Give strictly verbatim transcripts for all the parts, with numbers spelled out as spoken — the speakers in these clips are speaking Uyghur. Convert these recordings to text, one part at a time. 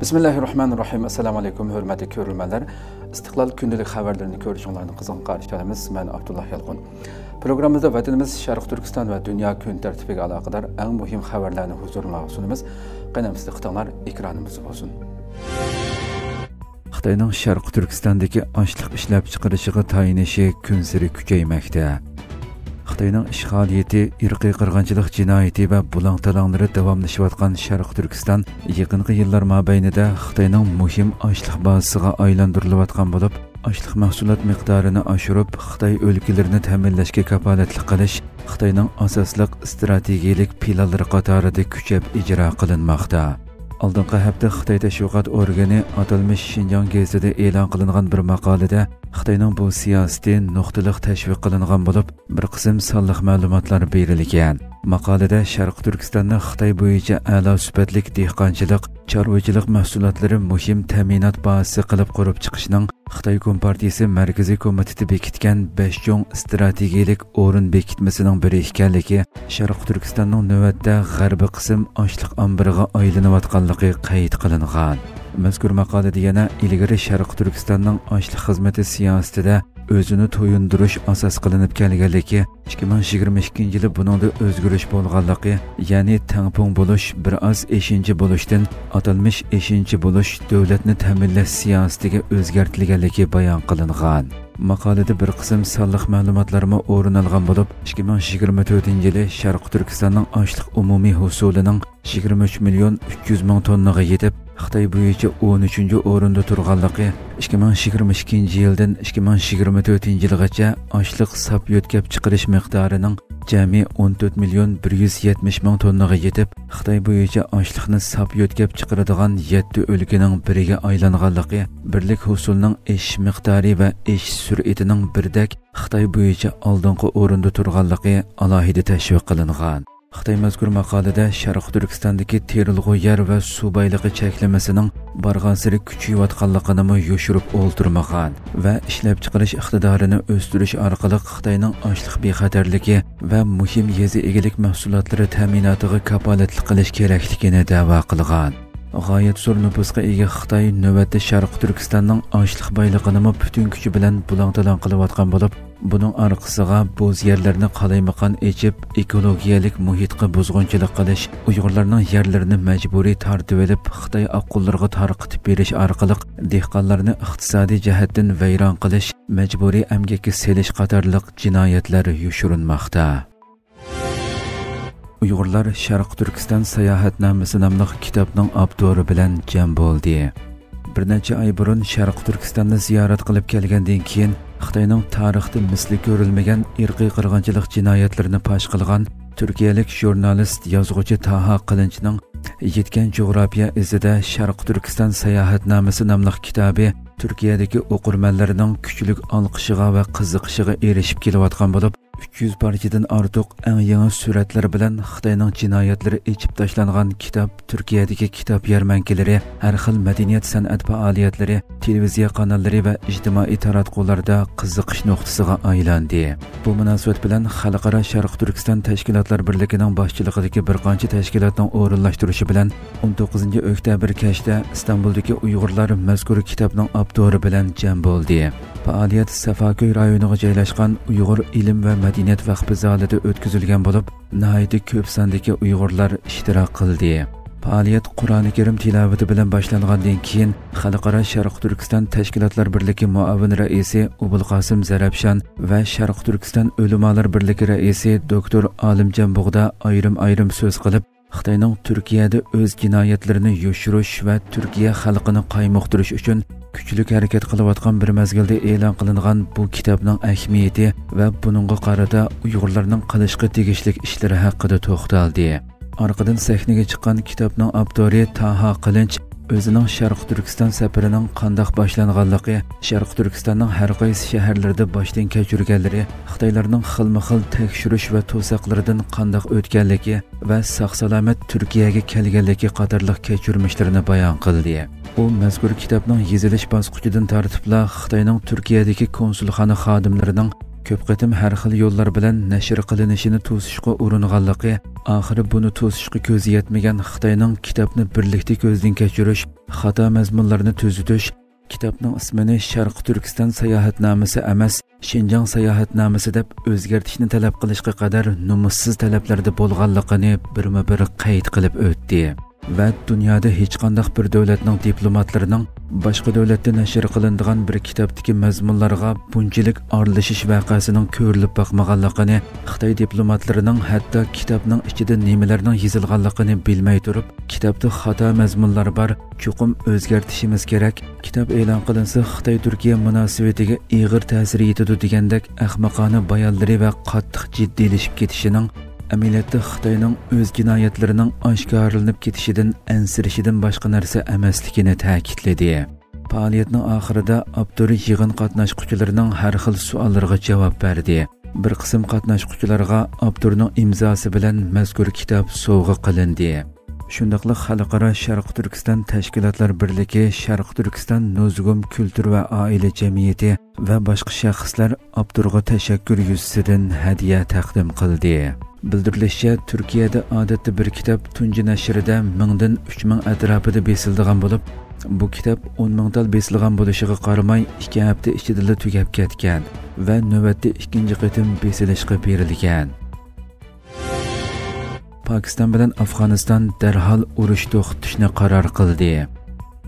بىسمىللاھىررەھمانىررەھىم. ئەسسالامۇ ئەلەيكۇم، ھۆرمەتلىك كۆرۈرمەنلەر. ئىستىقلال كۈندىلىك خەۋەرلىرىنى كۆرۈشۈڭلارنى قىزغىن قارشى ئالىمىز. مەن ئابدۇللا يالقۇن. پروگراممىمىزدا ۋەتىنىمىز، شەرقىي تۈركىستان ۋە دۇنيا كۈن تەرتىپىگە ئالاقىدار ئەڭ مۇھىم خەۋەرلەرنى ھۇزۇرۇڭلارغا سۇنىمىز. قېنى، سىزدە دىققىتىڭلار ئېكرانىمىزدا بولسۇن. خىتاينىڭ شەرقىي تۈركىستاندىكى ئاشلىق ئىشلەپچىقىرىشىغا تايىنىشى كۈنسېرى كۈچەيمەكتە. خىتاينىڭ ئىشغالىيىتى، ئىرقىي قىرغىنچىلىق جىنايىتى ۋە بۇلاڭ-تالاڭلىرى داۋاملىشىۋاتقان شەرقىي تۈركىستان يېقىنقى يىللار مابەينىدە خىتاينىڭ مۇھىم ئاشلىق بازىسىغا ئايلاندۇرۇلۇۋاتقان بولۇپ، ئاشلىق مەھسۇلات مىقدارىنى ئاشۇرۇپ، خىتاي ئۆلكىلىرىنى تەمىنلەشكە كاپالەتلىك قىلىش خىتاينىڭ ئاساسلىق ئىستراتېگىيەلىك پىلانلىرى قاتارىدا كۈچەپ ئىجرا قىلىنماقتا. ئالدىنقى ھەپتە خىتاي تەشۋىقات ئورگىنى ئاتالمىش شىنجاڭ گېزىتىدە ئېلان قىلىنغان بىر ماقالىدە خىتاينىڭ بۇ سىياسىتى نۇقتىلىق تەشۋىق قىلىنغان بولۇپ، بىر قىسىم سانلىق مەلۇماتلار بېرىلگەن. ماقالىدە شەرقىي تۈركىستاننى خىتاي بويىچە ئەلا سۈپەتلىك دېھقانچىلىق، چارۋىچىلىق مەھسۇلاتلىرى مۇھىم تەمىنات بازىسى قىلىپ قۇرۇپ چىقىشنىڭ خىتاي كومپارتىيىسى مەركىزىي كومىتېتى بېكىتكەن بەش چوڭ ئىستراتېگىيەلىك ئورۇن بېكىتمىسىنىڭ بىرى ئىكەنلىكى، شەرقىي تۈركىستاننىڭ نۆۋەتتە غەربىي قىسىم ئاشلىق ئامبىرىغا ئايلىنىۋاتقانلىقى قەيت قىلىنغان. مەزكۇر ماقالىدە يەنە ئىلگىرى شەرقىي تۈركىستاننىڭ ئاشلىق خىزمىتى سىياسىتىدە ئۆزىنى تويۇندۇرۇش ئاساس قىلىنىپ كەلگەنلىكى، ئىككى مىڭ يىگىرمە ئىككىنچى يىلى بۇنىڭدا ئۆزگىرىش بولغانلىقى، يەنى تەڭپۇڭ بولۇش بىر ئاز ئېشىنچا بولۇشتىن ئاتالمىش ئېشىنچا بولۇش دۆلەتنى تەمىنلەش سىياسىتىگە ئۆزگەرتىلگەنلىكى بايان قىلىنغان. ماقالىدە بىر قىسىم سانلىق مەلۇماتلارمۇ ئورۇن ئالغان بولۇپ، ئىككى مىڭ يىگىرمە تۆتىنچى يىلى شەرقىي تۈركىستاننىڭ ئاشلىق ئومۇمىي ھوسۇلىنىڭ يىگىرمە ئۈچ مىليون ئۈچ يۈز مىڭ توننىغا يېتىپ، خىتاي بويىچە ئون ئۈچىنچى ئورۇندا تۇرغانلىقى، ئىككى مىڭ يىگىرمە ئىككىنچى يىلدىن ئىككى مىڭ يىگىرمە تۆتىنچى يىلغىچە ئاشلىق ساپ يۆتكەپ چىقىرىش مىقدارىنىڭ جەمئىي ئون تۆت مىليون بىر يۈز يەتمىش مىڭ توننىغا يېتىپ، خىتاي بويىچە ئاشلىقنى ساپ يۆتكەپ چىقىرىدىغان يەتتە ئۆلكىنىڭ بىرىگە ئايلانغانلىقى، بىرلىك ھوسۇلنىڭ ئېشىش مىقدارى ۋە ئېشىش سۈرئىتىنىڭ بىردەك خىتاي بويىچە ئالدىنقى ئورۇندا تۇرغانلىقى ئالاھىدە تەشۋىق قىلىنغان. خىتاي مەزكۇر ماقالىدە شەرقىي تۈركىستاندىكى تېرىلغۇ يەر ۋە سۇ بايلىقى چەكلىمىسىنىڭ بارغانسېرى كۈچىيىۋاتقانلىقىنىمۇ يوشۇرۇپ ئولتۇرمىغان ۋە ئىشلەپچىقىرىش ئىقتىدارىنى ئۆستۈرۈش ئارقىلىق خىتاينىڭ ئاشلىق بىخەتەرلىكى ۋە مۇھىم يېزا ئىگىلىك مەھسۇلاتلىرى تەمىناتىغا كاپالەتلىك قىلىش كېرەكلىكىنى دەۋا قىلغان. غايەت زور نوپۇسقا ئىگە خىتاي نۆۋەتتە شەرقىي تۈركىستاننىڭ ئاشلىق بايلىقىنىمۇ پۈتۈن كۈچى بىلەن بۇلاڭ-تالاڭ قىلىۋاتقان بولۇپ، بۇنىڭ ئارقىسىغا بوز يەرلەرنى قالايمىقان ئېچىپ، ئېكولوگىيەلىك مۇھىتقا بۇزغۇنچىلىق قىلىش، ئۇيغۇرلارنىڭ يەرلىرىنى مەجبۇرىي تارتىۋېلىپ، خىتاي ئاققۇنلىرىغا تارقىتىپ بېرىش ئارقىلىق دېھقانلارنى ئىقتىسادىي جەھەتتىن ۋەيران قىلىش، مەجبۇرىي ئەمگەككە سېلىش قاتارلىق جىنايەتلەر يوشۇرۇنماقتا. ئۇيغۇرلار شەرقىي تۈركىستان ساياھەتنامىسى ناملىق كىتابنىڭ ئاپتورى بىلەن جەم بولدى. بىر نەچچە ئاي بۇرۇن شەرقىي تۈركىستاننى زىيارەت قىلىپ كەلگەندىن كېيىن، خىتاينىڭ تارىختا مىسلى كۆرۈلمىگەن ئىرقىي قىرغىنچىلىق جىنايەتلىرىنى پاش قىلغان تۈركىيەلىك ژۇرنالىست، يازغۇچى تاھا قىلىنچنىڭ يىتكەن جۇغراپىيە ئىزىدا شەرقىي تۈركىستان ساياھەتنامىسى ناملىق كىتابى تۈركىيەدىكى ئوقۇرمەنلىرىنىڭ كۈچلۈك ئالقىشىغا ۋە قىزىقىشىغا ئېرىشىپ كېلىۋاتقان بولۇپ، ئۈچ يۈز پارچىدىن ئارتۇق ئەڭ يېڭى سۈرەتلەر بىلەن خىتاينىڭ جىنايەتلىرى ئېچىپ تاشلانغان كىتاب تۈركىيەدىكى كىتاب يەرمەنكىلىرى، ھەر خىل مەدەنىيەت سەنئەت پائالىيەتلىرى، تېلېۋىزىيە قاناللىرى ۋە ئىجتىمائىي تاراتقۇلاردا قىزىقىش نۇقتىسىغا ئايلاندى. بۇ مۇناسىۋەت بىلەن خەلقئارا شەرقىي تۈركىستان تەشكىلاتلار بىرلىكىنىڭ باشچىلىقىدىكى بىر قانچە تەشكىلاتنىڭ ئورۇنلاشتۇرۇشى بىلەن ئون توققۇزىنچى ئۆكتەبىر كەچتە ئىستانبۇلدىكى ئۇيغۇرلار مەزكۇر كىتابنىڭ ئاپتورى بىلەن جەم بولدى. پائالىيەت سەفاكۆي رايونىغا جايلاشقان ئۇيغۇر ئىلىم ۋە مەدەنىيەت ۋەقپى زالىدا ئۆتكۈزۈلگەن بولۇپ، ناھايىتى كۆپ ساندىكى ئۇيغۇرلار ئىشتىراك قىلدى. پائالىيەت قۇرئانى كەرىم تىلاۋىتى بىلەن باشلانغاندىن كېيىن، خەلقئارا شەرقىي تۈركىستان تەشكىلاتلار بىرلىكى مۇئاۋىن رەئىسى ئوبۇلقاسىم زەرەپشان ۋە شەرقىي تۈركىستان ئۆلىمالار بىرلىكى رەئىسى دوكتور ئالىمجان بۇغدا ئايرىم-ئايرىم سۆز قىلىپ، خىتاينىڭ تۈركىيەدە ئۆز جىنايەتلىرىنى يوشۇرۇش ۋە تۈركىيە خەلقىنى قايمۇقتۇرۇش ئۈچۈن كۈچلۈك ھەرىكەت قىلىۋاتقان بىر مەزگىلدە ئېلان قىلىنغان بۇ كىتابنىڭ ئەھمىيىتى ۋە بۇنىڭغا قارىتا ئۇيغۇرلارنىڭ قىلىشقا تېگىشلىك ئىشلىرى ھەققىدە توختالدى. ئارقىدىن سەھنىگە چىققان كىتابنىڭ ئاپتورى تاھا قىلىنچ ئۆزىنىڭ شەرقىي تۈركىستان سەپىرىنىڭ قانداق باشلانغانلىقى، شەرقىي تۈركىستاننىڭ ھەر قايسى شەھەرلىرىدە باشتىن كەچۈرگەنلىرى، خىتايلارنىڭ خىلمۇ خىل تەكشۈرۈش ۋە توساقلىرىدىن قانداق ئۆتكەنلىكى، ۋە ساق-سالامەت تۈركىيەگە كەلگەنلىكى قاتارلىق كەچۈرمىشلىرىنى بايان قىلدى. ئۇ مەزكۇر كىتابنىڭ يېزىلىش باسقۇچىدىن تارتىپلا خىتاينىڭ تۈركىيەدىكى كونسۇلخانا خادىملىرىنىڭ كۆپ قېتىم ھەر خىل يوللار بىلەن نەشر قىلىنىشىنى توسۇشقا ئۇرۇنغانلىقى، ئاخىرى بۇنى توسۇشقا كۆزى يەتمىگەن خىتاينىڭ كىتابنى بىرلىكتە كۆزدىن كەچۈرۈش، خاتا مەزمۇنلارنى تۈزىتىش، كىتابنىڭ ئىسمىنى شەرقىي تۈركىستان ساياھەتنامىسى ئەمەس، شىنجاڭ ساياھەتنامىسى دەپ ئۆزگەرتىشنى تەلەپ قىلىشقا قەدەر نومۇسسىز تەلەپلەردە بولغانلىقىنى بىرمۇبىر قەيت قىلىپ ئۆتتى. ۋە دۇنيادا ھېچقانداق بىر دۆلەتنىڭ دىپلوماتلىرىنىڭ باشقا دۆلەتتە نەشر قىلىنىدىغان بىر كىتابتىكى مەزمۇنلارغا بۇنچىلىك ئارىلىشىش ۋەقەسىنىڭ كۆرۈلۈپ باقمىغانلىقىنى، خىتاي دىپلوماتلىرىنىڭ ھەتتا كىتابنىڭ ئىچىدە نېمىلەرنىڭ يېزىلغانلىقىنى بىلمەي تۇرۇپ، كىتابتا خاتا مەزمۇنلار بار، چوقۇم ئۆزگەرتىشىمىز كېرەك، كىتاب ئېلان قىلىنسا خىتاي تۈركىيە مۇناسىۋىتىگە ئېغىر تەسىرى يېتىدۇ دېگەندەك ئەخمىقانە بايانلىرى ۋە قاتتىق جىددىيلىشىپ كېتىشىنىڭ ئەمەلىيەتتە خىتاينىڭ ئۆز جىنايەتلىرىنىڭ ئاشكارىلىنىپ كېتىشىدىن ئەنسىرىشىدىن باشقا نەرسە ئەمەسلىكىنى تەكىتلىدى. پائالىيەتنىڭ ئاخىرىدا ئاپتور يىغىن قاتناشقۇچىلىرىنىڭ ھەر خىل سوئاللىرىغا جاۋاب بەردى. بىر قىسىم قاتناشقۇچىلارغا ئاپتورنىڭ ئىمزاسى بىلەن مەزكۇر كىتاب سوۋغا قىلىندى. شۇنداقلا خەلقئارا شەرقىي تۈركىستان تەشكىلاتلار بىرلىكى شەرقىي تۈركىستان نۇزۇگۇم كۈلتۈر ۋە ئائىلە جەمئىيىتى ۋە باشقا شەخسلەر ئاپتورغا تەشەككۈر يۈزىسىدىن ھەدىيە تەقدىم قىلدى. بىلدۈرۈلۈشىچە، تۈركىيەدە ئادەتتە بىر كىتاب تۇنجى نەشرىدە مىڭدىن ئۈچ مىڭ ئەتراپىدا بېسىلىدىغان بولۇپ، بۇ كىتاب ئون مىڭ تال بېسىلغان بولۇشىغا قارىماي، ئىككى ھەپتە ئىچىدىلا تۈگەپ كەتكەن ۋە نۆۋەتتە ئىككىنچى قېتىم بېسىلىشقا بېرىلگەن. پاكىستان بىلەن ئافغانىستان دەرھال ئۇرۇش توختىتىشنى قارار قىلدى.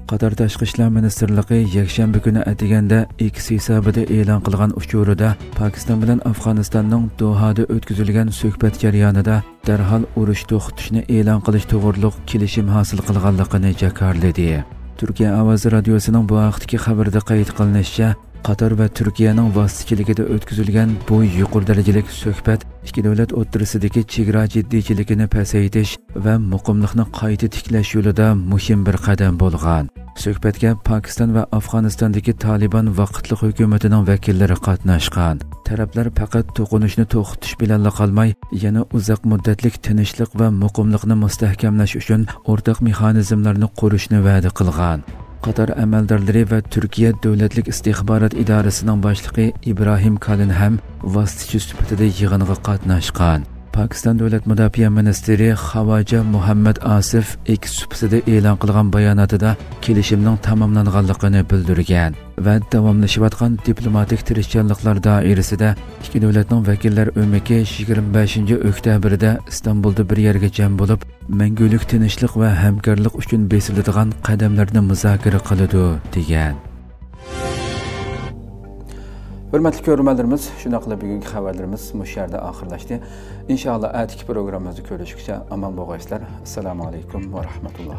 قاتار تاشقى ئىشلار مىنىستىرلىقى يەكشەنبە كۈنى ئەتىگەندە ئېكس ھېسابىدا ئېلان قىلغان ئۇچۇرىدا، پاكىستان بىلەن ئافغانىستاننىڭ دوھادا ئۆتكۈزۈلگەن سۆھبەت جەريانىدا دەرھال ئۇرۇش توختىتىشنى ئېلان قىلىش توغرۇلۇق كېلىشىم ھاسىل قىلغانلىقىنى جاكارلىدى. تۈركىيە ئاۋازى رادىيوسىنىڭ بۇ ھەقتىكى خەۋىرىدە قەيت قىلىنىشىچە، قاتار ۋە تۈركىيەنىڭ ۋاسىتىچىلىكىدە ئۆتكۈزۈلگەن بۇ يۇقىرى دەرىجىلىك سۆھبەت ئىككى دۆلەت ئوتتۇرىسىدىكى چېگرا جىددىيچىلىكىنى پەسەيتىش ۋە مۇقىملىقنى قايتا تىكلەش يولىدا مۇھىم بىر قەدەم بولغان. سۆھبەتكە پاكىستان ۋە ئافغانىستاندىكى تالىبان ۋاقىتلىق ھۆكۈمىتىنىڭ ۋەكىللىرى قاتناشقان. تەرەپلەر پەقەت توقۇنۇشنى توختىتىش بىلەنلا قالماي، يەنە ئۇزاق مۇددەتلىك تىنچلىق ۋە مۇقىملىقنى مۇستەھكەملەش ئۈچۈن ئورتاق مېخانىزملارنى قۇرۇشنى ۋەدە قىلغان. قاتار ئەمەلدارلىرى ۋە تۈركىيە دۆلەتلىك ئىستىخبارات ئىدارىسىنىڭ باشلىقى ئىبراھىم كالىن ھەم ۋاسىتىچى سۈپىتىدە يىغىنغا قاتناشقان. پاكىستان دۆلەت مۇداپىئە مىنىستىرى خاۋاجە مۇھەممەد ئاسىف ئېكس سۇپىسىدا ئېلان قىلغان باياناتىدا كېلىشىمنىڭ تاماملانغانلىقىنى بىلدۈرگەن ۋە داۋاملىشىۋاتقان دىپلوماتىك تىرىشچانلىقلار دائىرىسىدە ئىككى دۆلەتنىڭ ۋەكىللەر ئۆمىكى يىگىرمە بەشىنچى ئۆكتەبىردە ئىستانبۇلدا بىر يەرگە جەم بولۇپ، مەڭگۈلۈك تىنچلىق ۋە ھەمكارلىق ئۈچۈن بېسىلىدىغان قەدەملەرنى مۇزاكىرە قىلىدۇ، دېگەن. ھۆرمەتلىك كۆرۈرمەنلىرىمىز، شۇنداقلا بۈگۈنكى خەۋەرلىرىمىز مۇشۇ يەردە ئاخىرلاشتى. ئىنشائاللا، ئەتىكى پروگراممىمىزدا كۆرۈشكىچە ئامان بولغايسىلەر. ئەسسالامۇ ئەلەيكۇم ۋە رەھمەتۇللا.